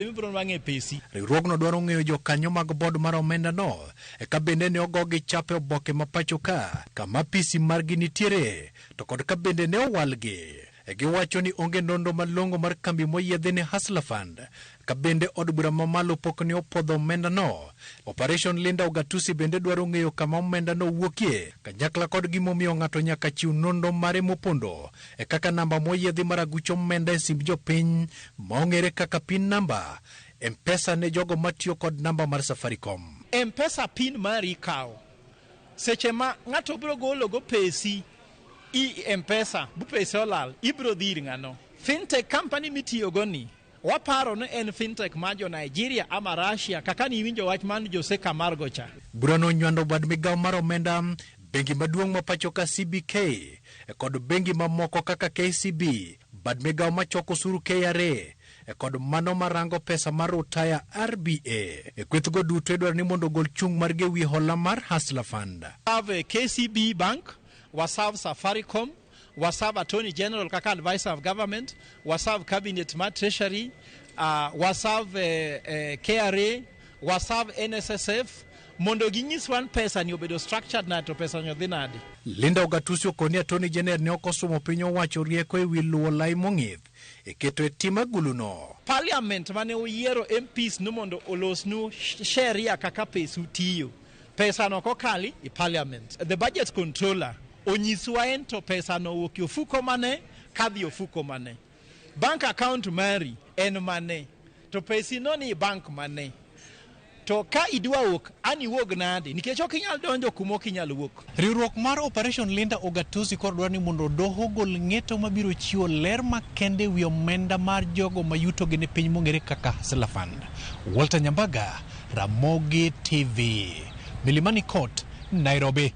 Ibiro nwang'e pesi. Riwruogno dwaro ng'eyo jokanyo mag bod mar omenda no ka bende ne ogogi chap e oboke ma pacho ka kama apisi margi nitiere to kod ka bende ne owalgi. Giwacho ni onge nonro malong'o mar kambi moyiedhi ni Hustler Fund ka bende od bura mamalo pok ne opuodho omenda no. Operation Linda Ugatusi bende dwaro ng'eyo kama omenda no wuokie kanyakla kod gimomiyo ng'ato nyaka chiw nonro mare mopondo e kaka namba moyiedhi mar aguch omenda e simb jopiny ma ong'ere kaka PIN number, M-Pesa ne jogo matiyo kod namba mar Safaricom. M-Pesa PIN mari ikawo seche ma ng'ato biro golo go pesi i M-Pesa bu pesa olal ibiro dhi ir ng'ano. Fintech company mitiyogo ni waparo ni en fintech mar jo Nigeria ama Russia kaka niwinjo wach man Jose Camargo cha. Burano onywando bad migawo mar omenda, bengi maduong' ma pacho ka CBK kod bengi mamoko kaka KCB, bad migawo machoko osuru KRA kod mano marango pesa mar rutaya RBA. E kwethgo duto idwaro ni mondo ogol chung' margi e wi hola mar Hustler Fund. Serve KCB Bank, waserve Safaricom, waserve Attorney General kaka advisor of government, waserve cabinet mar Treasury, waserve KRA, waserve NSSF mondo ginyis wan pesa ni obedo structured nade to pesa ni odhi nade. Linda Ugatusi okoni Attorney General ne ok osumo piny owacho rieko e wi luwo lai mong'ith e keto e tim aguluno. Parliament mane oyiero MPs no mondo olosnu sheria kaka pesu tiyo. Pesa no kokali i parliament. The budget controller onyiswa en to pesa no owuok e ofuko mane kadhi ofuko mane. Bank account mari en mane to pesi no ni bank mane. To ka idwa wuok, an iwuog nade? Nikech ok inyal donjo kuma ok inyal wuok. Riwruok mar Operation Linda Ugatusi koro dwaro ni mondo doho ogol ng'eto mabiro chiwo ler makende wi omenda mar jogo ma yutogi ni piny mong'ere kaka Hustler Fund. Walter Nyambaga, Ramogi TV, Milimani Court, Nairobi.